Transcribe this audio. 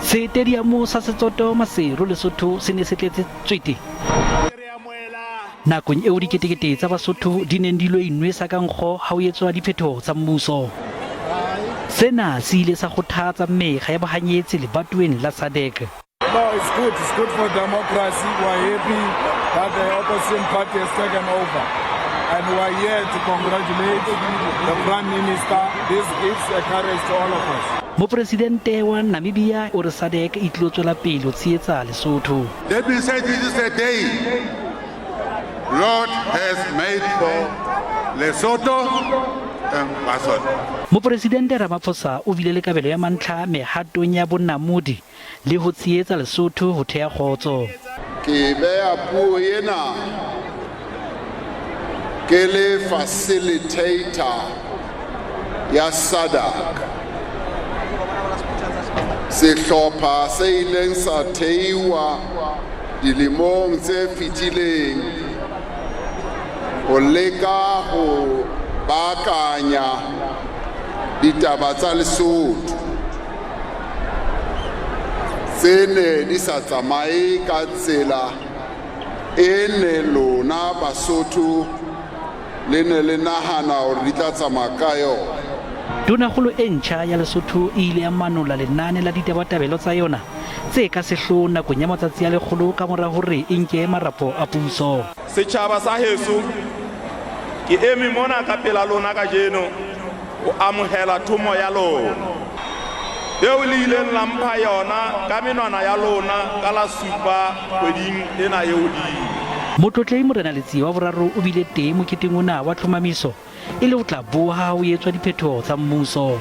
Setediamo sa Setsoto Maseru Lesotho se ne se tletse tswete nakong eo diketekete tsa Basotho di neng di lo inwesa ka nkgo ha ho etswa diphetoho tsa mmuso. Sena se ile sa kgothatsa mekga ya bohanyetsi lebatoweng la SADC. No, it's good. It's good for democracy. We are happy that the opposition party has taken over. And we are here to congratulate the Prime Minister. This gives a courage to all of us. Mopresidente wa Namibia o re SADC e tlilo tswela pele ho tshehetsa Lesotho. Let me say this is a day Lord has made for Lesotho and Basotho. Mopresidente Ramaphosa o bile le kabelo ya mantlha mehatong ya bonamodi le ho tshehetsa Lesotho ho theha kgotso. Ke beha puo ena ke le facilitator ya SADC, sehlopha se ileng sa theiwa dilemong tse fetileng ho leka ho baakanya ditaba tsa Lesotho tse ne di sa tsamaye ka tsela e ne lona Basotho le ne le nahana hore di tla tsamaya ka yona. Tonakgolo e ntjha ya Lesotho e ile ya manolla lenane la ditabatabelo tsa yona tse ka sehloohong nakong ya matsatsi a lekgolo kamora hore e nke marapo a puso. Setjhaba sa heso, ke eme mona ka pela lona kajeno ho amohela thomo ya lona eo le ileng la mpha yona ka menwana ya lona ka la supa kgweding ena e hodimo. Motlotlehi Morena Letsie wa boraro o bile teng moketeng ona wa tlhomamiso e le ho tla boha ha ho etswa diphetoho tsa mmuso.